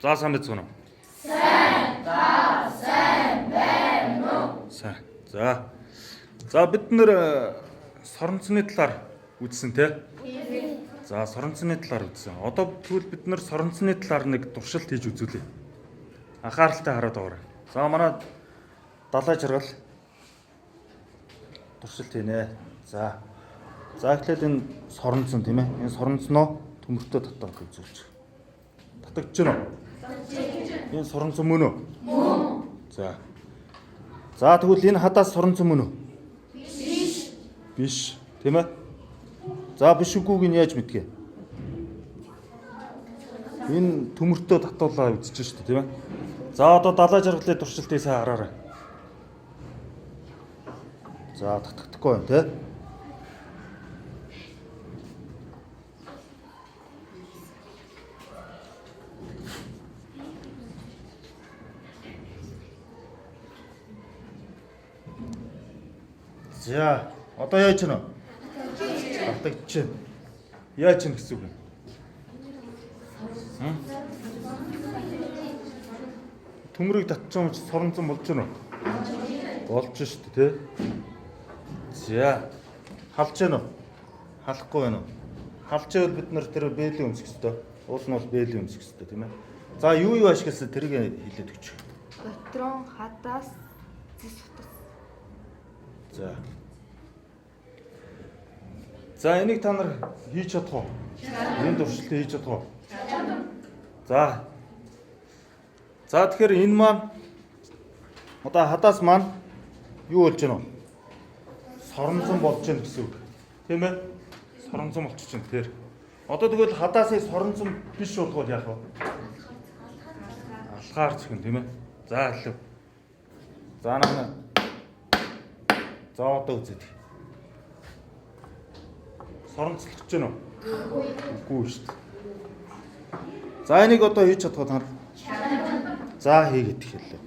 За сайн байцгаана уу? Сайн. За сайн байна уу? Сайн. За. За бид нэр соронцны талаар үзсэн те? За соронцны талаар үзсэн. Одоо тэгвэл бид нэр соронцны талаар нэг туршилт хийж үзүүлье. Анхааралтай хараад байгаарай. За манай далай жаргал туршилт хийнэ. За. За эхлээд энэ соронцон тийм ээ. Энэ соронцноо төмөртөө татаад үзүүлж. Татагдж байна уу? Энэ соронцон мөн үү? Мөн. За. За тэгвэл энэ хадаас соронцон мөн үү? Биш. Биш, тийм ээ? За биш үгүйг нь яаж мэдгэ? Энэ төмөртөө татуулаа үзэж шүү дээ, тийм ээ? За одоо далай жаргалын туршилтыг сайн хараарай. За татагдахгүй байна, тий? За одоо яаж гэнэ? Татагдчих. Яаж гэнэ гэсэн үг юм? Хм? Төмрийг татчих юм чи соронзон болж гэнэ үү? Болж шүү дээ, тий? За. Халж гэнэ үү? Халахгүй байна уу? Халж байвал бид нар тэр бэлийн өмсөх ёстой. Уул нь бол бэлийн өмсөх ёстой, тийм ээ? За юу юу ашигласан тэрийг хэлээд өгч. Патрон хадаас зэс утас. За. За энийг та нар хийж чадах уу? Энэ туршилтыг хийж чадах уу? За. За тэгэхээр энэ маань одоо хадаас маань юу болж байна вэ? Соронзон болж байна гэсэн үг. Тийм ээ? Соронзон болчих чинь тэр. Одоо тэгвэл хадаасыг соронзон биш болгоод яах вэ? Алхаар цохин тийм ээ? За хэлв. За наа. За одоо үзээд. Соронцлогч гэнэ үү? Үгүй шүү дээ. За энийг одоо хийж чадах уу та нар? За хийгээд эхэллээ.